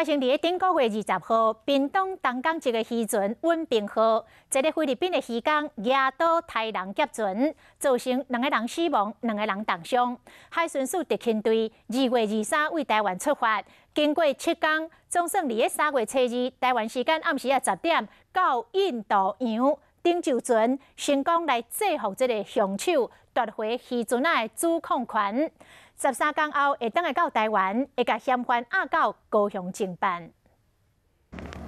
發生佇咧頂個月20號，屏東東港一個漁船穩平號，一个菲律賓的漁工舉刀刣人劫船，造成兩個人死亡，兩個人重傷。海巡署特勤隊2月23對台灣出發，經過7工，總算佇咧3月初2台灣時間暗時仔10點，到印度洋頂就船，成功來制服這個兇手，奪回漁船仔的主控權。13工後會轉來到台灣，會共嫌犯押到高雄偵辦。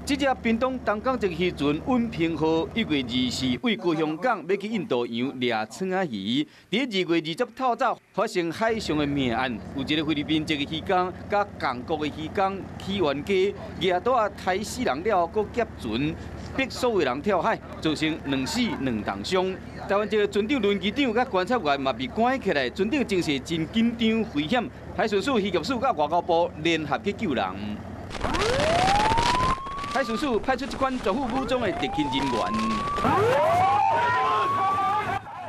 這隻屏東東港籍漁船穩平號1月24對高雄港欲去印度洋掠鯧仔魚，佇2月20透早發生海上的命案，有一个菲律賓籍漁工佮仝國的漁工起冤家，舉刀仔刣死人了後，閣劫船，逼所有人跳海，造成兩死兩重傷。台灣這个船長、輪機長佮觀察員嘛被關起來，船長情勢真緊張危險，海巡署、漁業署佮外交部聯合去救人。海巡署派出這款全副武裝的特勤人員，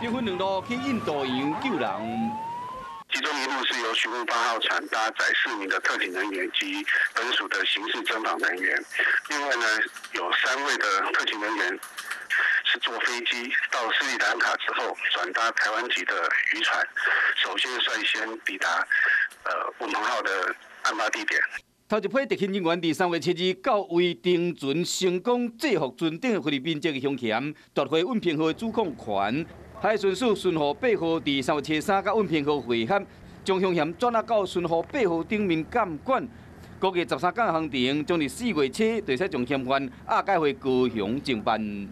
兵分兩路去印度洋救人。其中一路是由巡護8號船搭載4名的特勤人員及本署的刑事偵訪人員，另外呢有3位的特勤人員是坐飛機到斯里蘭卡之後轉搭台灣籍的漁船，首先率先抵達穩鵬號的案發地點。頭一批特勤人員佇3月7日到位登船，成功制服船頂的菲律賓籍兇嫌，奪回穩平號的主控權。海巡署巡護8號佇3月初3佮穩平號會合，將兇嫌轉押到巡護八號頂面監管。估計13工行程，將佇4月初就會使將嫌犯押解回高雄偵辦。